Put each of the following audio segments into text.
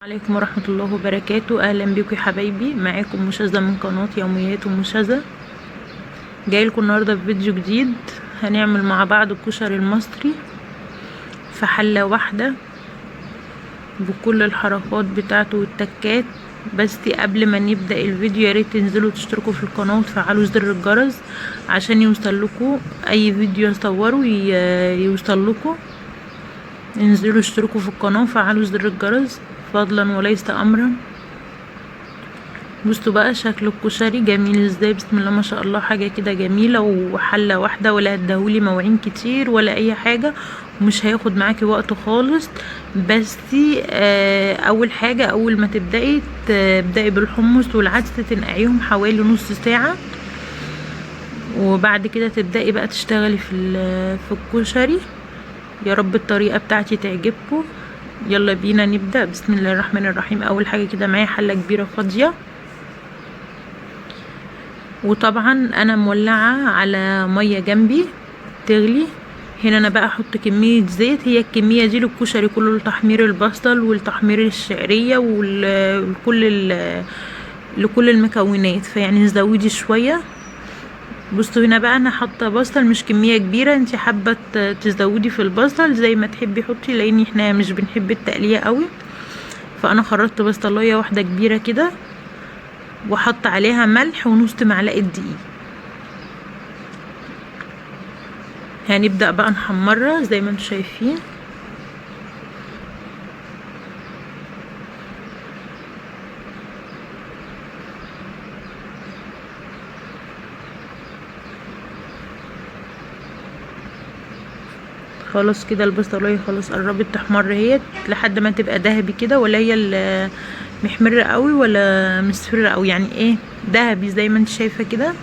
عليكم ورحمة الله وبركاته. اهلا بيكم يا حبايبي، معاكم مشاذة من قناة يوميات مشاذة. جايلكم النهاردة في فيديو جديد. هنعمل مع بعض الكشري المصري في حلة واحدة بكل الحركات بتاعته والتكات. بس قبل ما نبدأ الفيديو يا ريت تنزلوا تشتركوا في القناة وتفعلوا زر الجرس عشان يوصل لكم اي فيديو اصوره يوصل لكم. انزلوا اشتركوا في القناة وفعلوا زر الجرس فضلا وليس امرا. بصوا بقى شكل الكشري جميل ازاي، بسم الله ما شاء الله، حاجة كده جميلة وحلة واحدة، ولا هتدهولي مواعين كتير ولا اي حاجة، ومش هياخد معاكي وقت خالص. بس اول حاجة اول ما تبدأي تبدأي بالحمص والعدس، تنقعيهم حوالي نص ساعة، وبعد كده تبدأي بقى تشتغلي في الكشري. يا رب الطريقة بتاعتي تعجبكم. يلا بينا نبدأ. بسم الله الرحمن الرحيم. اول حاجة كده معايا حلة كبيرة فاضية، وطبعا انا مولعة على مية جنبي تغلي. هنا انا بقى احط كمية زيت، هي الكمية دي للكشري كله، لتحمير البصل والتحمير الشعرية لكل المكونات، فيعني زودي شوية. بصوا هنا بقى انا حاطه بصل مش كمية كبيرة، انتي حابة تزودي في البصل زي ما تحبي حطي، لان احنا مش بنحب التقليه قوي. فانا خرطت بصلايه واحدة كبيرة كده، وحط عليها ملح ونص معلقه دقيق. هنبدا بقى نحمرها زي ما انتم شايفين. خلاص كده البصلايه خلاص قربت تحمر اهيت، لحد ما تبقى ذهبي كده، ولا هي محمرة قوي ولا مصفرة قوي، يعني ايه ذهبي زي ما انت شايفه كده.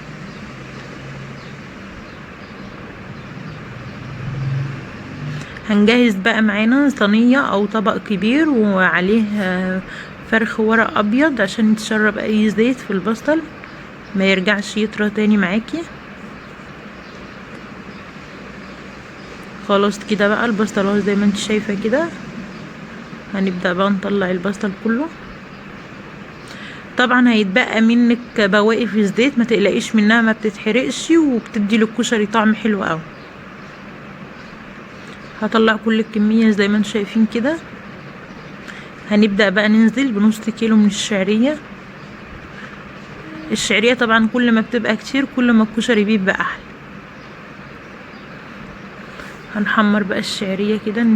هنجهز بقى معانا صينية او طبق كبير وعليه فرخ ورق ابيض عشان يتشرب اي زيت في البصل ما يرجعش يطرى تاني معاكي. خلاص كده بقى البصل اهو زي ما انت شايفه كده. هنبدأ بقى نطلع البصل كله. طبعا هيتبقى منك بواقي في الزيت، ما تقلقيش منها، ما بتتحرقش وبتدي للكشري طعم حلو قوي. هطلع كل الكمية زي ما انتم شايفين كده. هنبدأ بقى ننزل بنص كيلو من الشعرية. الشعرية طبعا كل ما بتبقى كتير كل ما الكشري بيبقى احلى. هنحمر بقى الشعرية كده.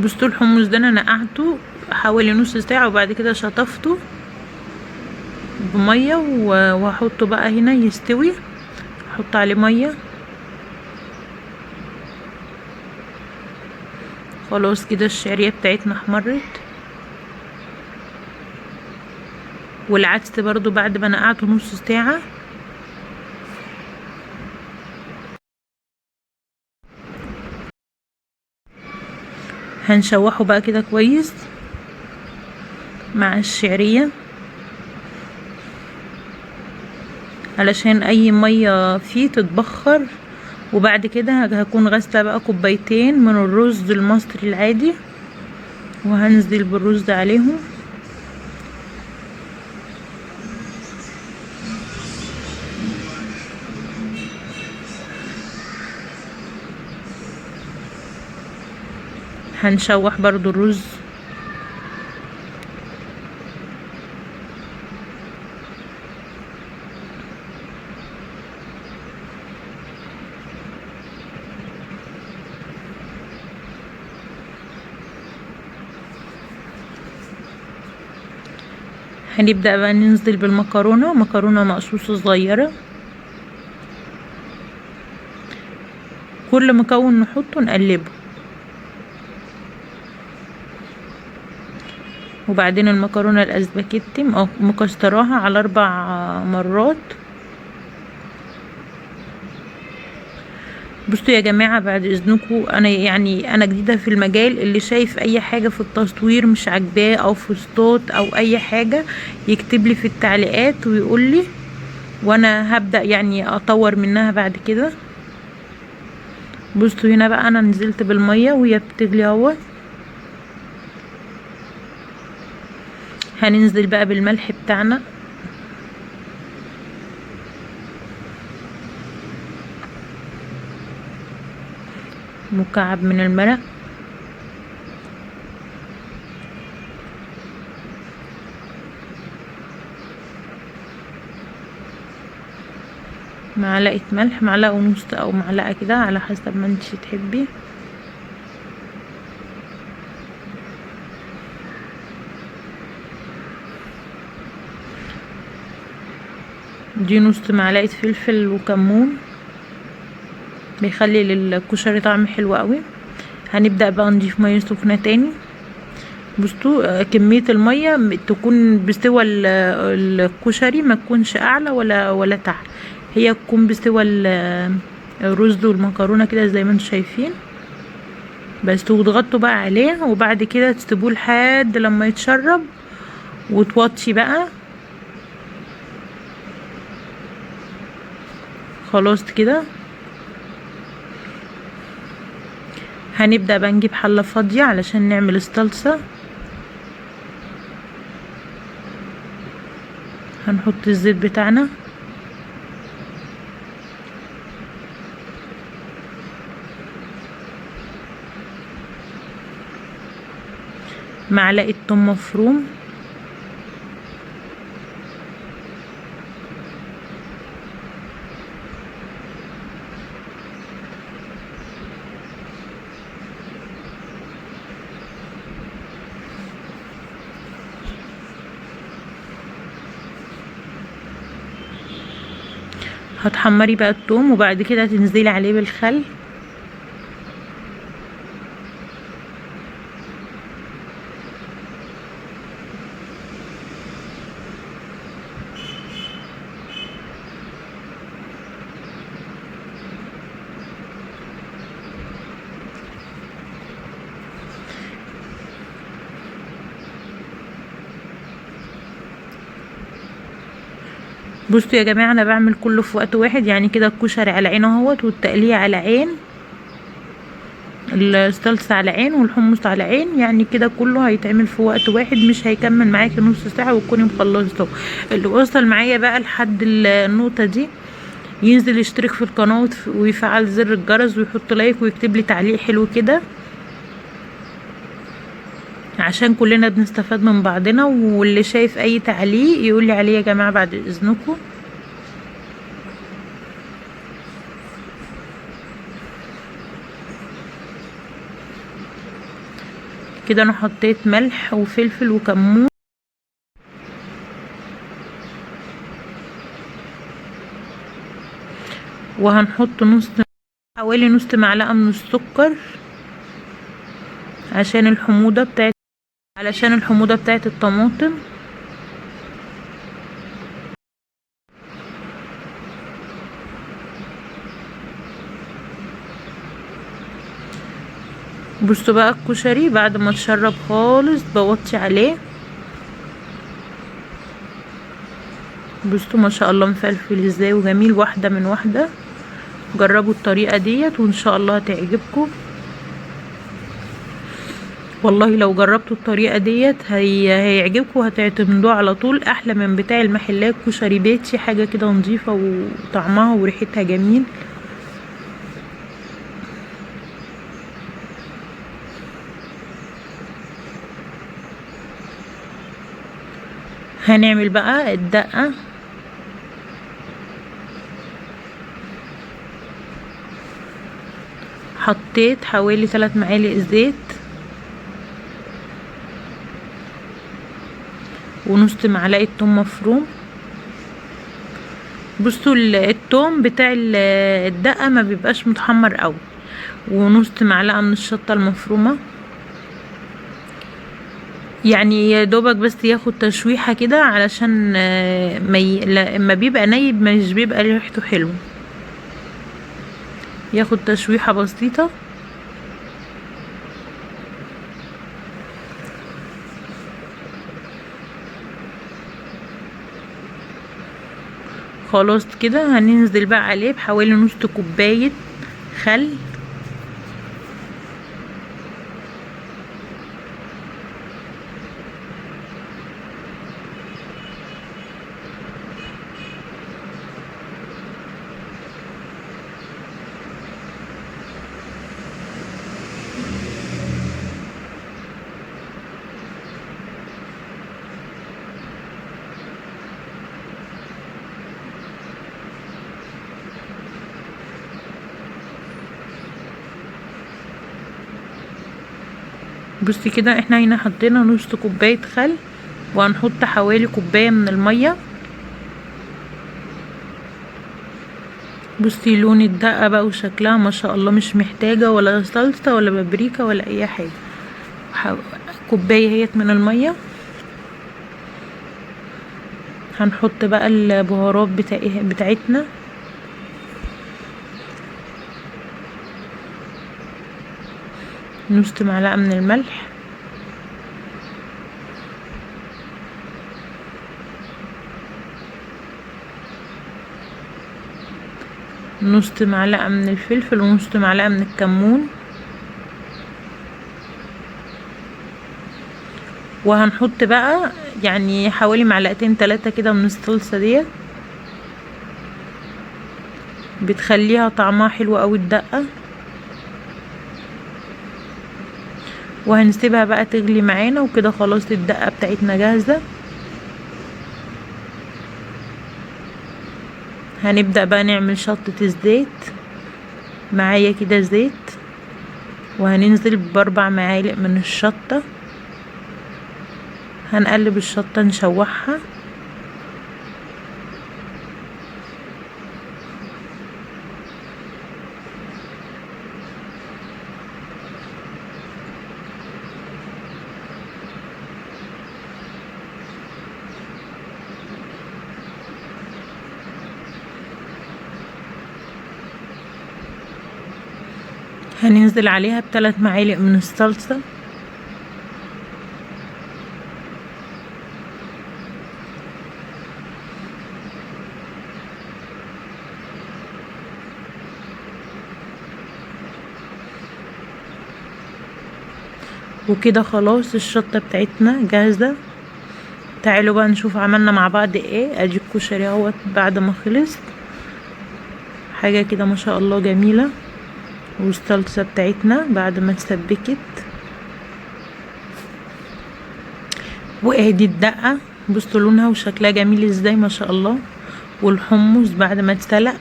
بصوا الحمص ده انا نقعته حوالي نص ساعة، وبعد كده شطفته بمية وهحطه بقى هنا يستوي. احط عليه مية. خلاص كده الشعرية بتاعتنا احمرت، والعدس برضو بعد ما نقعته نص ساعة. هنشوحه بقى كده كويس مع الشعرية علشان اي مية فيه تتبخر. وبعد كده هكون غاسلة بقى كوبايتين من الرز المصري العادي، وهنزل بالرز عليهم. هنشوح برضو الرز. هنبدأ بقى ننزل بالمكرونة، مكرونة مقصوصة صغيرة. كل مكون نحطه نقلبه. وبعدين المكرونة الاسباجيتي مكسراها على 4 مرات. بصوا يا جماعة بعد اذنكم، انا يعني انا جديدة في المجال، اللي شايف اي حاجة في التصوير مش عاجباه او في الصوت او اي حاجة يكتب لي في التعليقات ويقول لي، وانا هبدأ يعني اطور منها بعد كده. بصوا هنا بقى انا نزلت بالمية وهي بتغلي اهو. هننزل بقى بالملح بتاعنا، مكعب من المرق، معلقة ملح، معلقة ونص او معلقة كده على حسب ما انتي تحبي. دي نص معلقة فلفل وكمون، بيخلي للكشري طعم حلو قوي. هنبدأ بقى نضيف مية سخنة تاني. بصوا كمية المية تكون بسوى الكشري، ما تكونش اعلى ولا تحت، هي تكون بسوى الرز والمكرونة كده زي ما انتم شايفين بس. وتغطوا بقى عليه، وبعد كده تسيبوه لحد لما يتشرب وتوطي بقى. خلاص كده هنبدأ بقى نجيب حلة فاضية علشان نعمل الصلصة. هنحط الزيت بتاعنا، معلقة توم مفروم، هتحمري بقى التوم وبعد كده تنزلي عليه بالخل. بصوا يا جماعة انا بعمل كله في وقت واحد، يعني كده الكشري على عين اهوت، والتقليه على عين، الصلصه على عين، والحمص على عين، يعني كده كله هيتعمل في وقت واحد، مش هيكمل معاكي نص ساعة وتكوني مخلصته. اللي وصل معايا بقى لحد النقطة دي ينزل يشترك في القناة ويفعل زر الجرس ويحط لايك ويكتب لي تعليق حلو كده، عشان كلنا بنستفاد من بعضنا. واللي شايف اي تعليق يقول لي عليه يا جماعة بعد اذنكم. كده انا حطيت ملح وفلفل وكمون، وهنحط حوالي نص معلقه من السكر عشان الحموضة بتاعت، علشان الحموضة بتاعت الطماطم. بصوا بقى الكشري بعد ما اتشرب خالص بوطي عليه. بصوا ما شاء الله مفلفل ازاي وجميل، واحدة من واحدة. جربوا الطريقة ديت وان شاء الله هتعجبكم. والله لو جربتوا الطريقة ديت هيعجبكم وهتعتمدوه على طول، احلى من بتاع المحلات. كشري بيتي حاجة كده نظيفة وطعمها وريحتها جميل. هنعمل بقى الدقة. حطيت حوالي 3 معالق زيت ونص معلقه توم مفروم. بصوا التوم بتاع الدقة ما بيبقاش متحمر قوي. ونص معلقه من الشطه المفرومه، يعني يا دوبك بس ياخد تشويحه كده، علشان ما بيبقى نايب مش بيبقى ريحته حلوة. ياخد تشويحة بسيطة. خلاص كده هننزل بقى عليه بحوالي نص كوباية خل. بصي كده احنا هنا حطينا نص كوباية خل، وهنحط حوالي كوباية من المية. بصي لون الدقة بقى وشكلها ما شاء الله، مش محتاجة ولا صلصة ولا بابريكا ولا اي حاجة. كوباية هيت من المية. هنحط بقى البهارات بتاعتنا. نص معلقة من الملح، نص معلقة من الفلفل، ونص معلقة من الكمون. وهنحط بقى يعني حوالي معلقتين 3 كده من الصلصة ديت، بتخليها طعمها حلو قوي الدقة. وهنسيبها بقى تغلي معانا، وكده خلاص الدقة بتاعتنا جاهزة. هنبدأ بقى نعمل شطة الزيت. معايا كده زيت، وهننزل ب4 معالق من الشطة. هنقلب الشطة نشوحها. هننزل عليها ب3 معالق من الصلصة. وكده خلاص الشطة بتاعتنا جاهزة. تعالوا بقى نشوف عملنا مع بعض ايه. ادي الكشري اهوت بعد ما خلص، حاجة كده ما شاء الله جميلة. والصلصة بتاعتنا بعد ما اتسبكت، وادي الدقة بصوا لونها وشكلها جميل ازاي ما شاء الله. والحمص بعد ما اتسلق،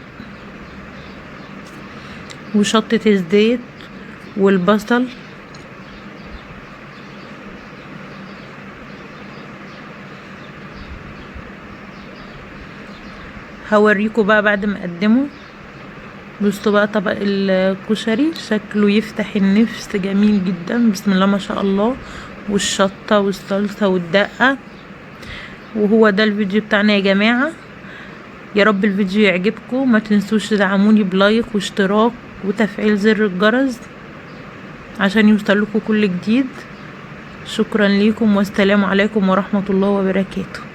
وشطة الزيت والبصل. هوريكم بقى بعد ما اقدمه. بصوا بقى طبق الكشري شكله يفتح النفس، جميل جدا بسم الله ما شاء الله. والشطة والصلصة والدقة. وهو ده الفيديو بتاعنا يا جماعة. يا رب الفيديو يعجبكم. ما تنسوش تدعموني بلايك واشتراك وتفعيل زر الجرس عشان يوصل لكم كل جديد. شكرا لكم، والسلام عليكم ورحمة الله وبركاته.